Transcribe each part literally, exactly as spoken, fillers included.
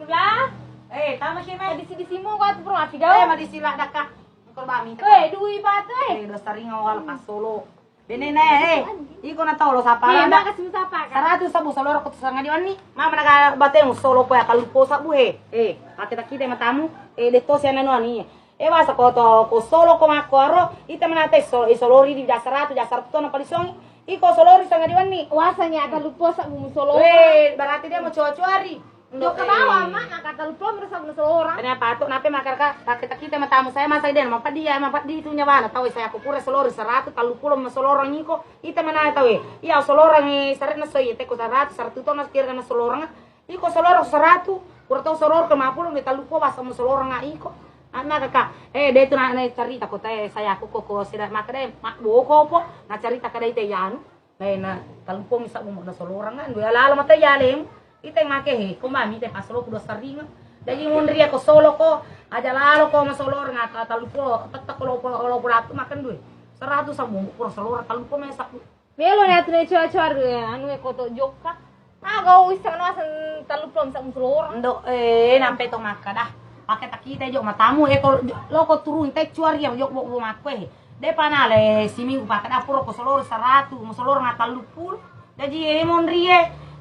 Lah, eh, tama sih, Mai. Madisi-disimu ko atu, Bro, mati gau. Eh, madisi ladda, Kak. Engko bami, Kak. Eh, dui batu, eh. Eh, dosa ringa wala pasolo. Benena, eh. Iko na tau lo sapa. Eh, ladda. Makasih sapa, Kak. Saratu sabbu solo ko sanga diwanni. Mama naga batemu solo ko ya kalupo sabbu, eh. Eh, pake takite matamu. Eh, detto siana nuani. Eh, masa ko to, ko solo ko makko aro, ita manata iso-, isolori di dasar atu, dasar to na palisongi. Iko solori sanga diwanni. Wasanya ata lupo sabbu musolori. Eh, berarti dia mau cuari-cuari. Jokka bawa, eh. Amma, na kata lupo mero sabbu musolora. Kenapa tu? Nape makaraka? Pake takite matamu saya masa ide, mapadi ya, mapadi itu nyawana. Tahu saya aku pura solori saratu, tallupulo musolorang iko. Ita manata we. Iya, solorang, eh, sarena so, iya, teko saratu, saratu to na kira na solorang. Iko solorang saratu, pura tau solorang ke mapulung, de tallupo basa mu solorang a iko. Anna kaka, eh, de tu na, na carita ko te, saya aku ko, ko sida maka de, mak boko po, na carita kada ite yanu. Eh, na tallupo mi sabbu mo na solorang, kan, dua lalo mata yalem. Ite make he, ko mami te pasolo ku dosa ringa. Jadi munri ko solo ko, aja lalo ko ma solorang, ata tallupo, tetta ko lo, lo, lo, lo, makan dua. Saratu sabbu, pura solorang, tallupo me sabbu. Melo ni atu ne cuacuar, eh, anu e koto jokka. Aga wisseng no aseng tallupulo sabbu musolorang. Ndo, eh, nampe to makkada. Pake takite jo matamu, eh, ko jo-, loko turung te cuari ya, jo bo-, bo makko, eh. De panale siminggu pake dapur ko solori saratu, musolorang na tallupulo. Jaji, eh, monri e,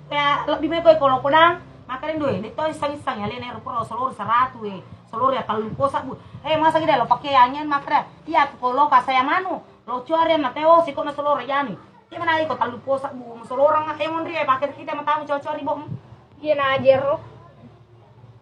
ya, lebbi me ko, ko lo kodang, makkada ndo, eh, de to isseng-isseng ya, lene ro pura solori saratu, eh, solori ya tallupulo sabbu. Eh, masa gede lo pake angin makkada. Iya, ko lo ka saya manu, lo cuari na teo, siko na solori yani. Iya mana iko tallupulo sabbu musolorang, eh, monri e, pake takite matamu cuacuari bo. Iya na ajero.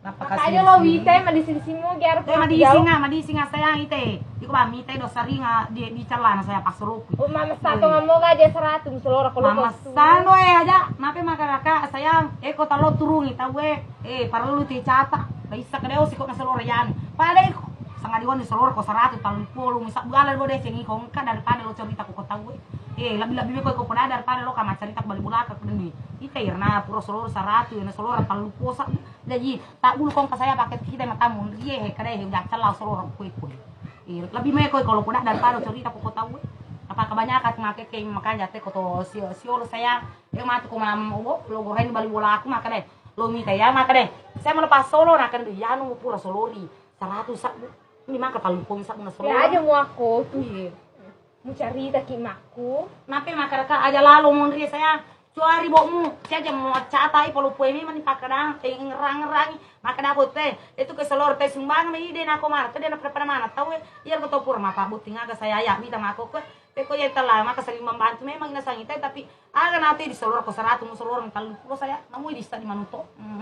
Nappa aja lo wita, madisi-disimu, gero. Eh, madisi nga, madisi nga sayang ite. Iko bami te dosa ringa di, di calana saya pasoroku. Oh, mama sato, eh, mamo gaje saratu musolorang ko lo. Mama sano, eh, aja, nape makaraka sayang, eh, ko talo turungi tau, eh, eh, parellu te cata. Baissa kedeo siko na solori yani. Pada iko sanga diwanni solori ko saratu tallupulo, misabbu ala bo de seng iko engka daripada lo cerita ko, ko tau, eh. Eh, lebbi-lebbi me ko, ko poda daripada lo ka maccarita ko bali bolaka ko deni. Ita irna pura solori saratu, na solorang tallupulo sabbu. Jaji, tabbulu kongka saya pake takite matamu, rie he, kada he, udah celau solorang kue kue. Eh, lebbi me ko, ko lo poda daripada cerita ko, ko tau, eh. Apa kebanyakan make ke makanja te ko to sio-, siolo saya, eh, matu ko mam-, wo, lo goreng bali bolaku makkada, lo mita ya makkada. Saya melepas solo, na kan, ya, anu pura solori saratu sabbu. Ini maka tallupulo sabbu na solori. Ya aja mu aku tu. Iya. Mucaritaki makku. Nape makaraka aja lalo monri saya. Cuari bokmu, siaja mo catai polo pue memang ni pakkadang, eh, ngerang-ngerangi. Makkada botte, itu ke selor te sumbang me ide nako mana, tede na pada mana tau, eh, iya ko to pura mapabotting aga saya ya, mita mako ko, eh, ko iya tala maka saling membantu memang ina sangi te, tapi aga nate di selor ko saratu, mo selor tallupulo saya, namu bisa di manuto. Hmm.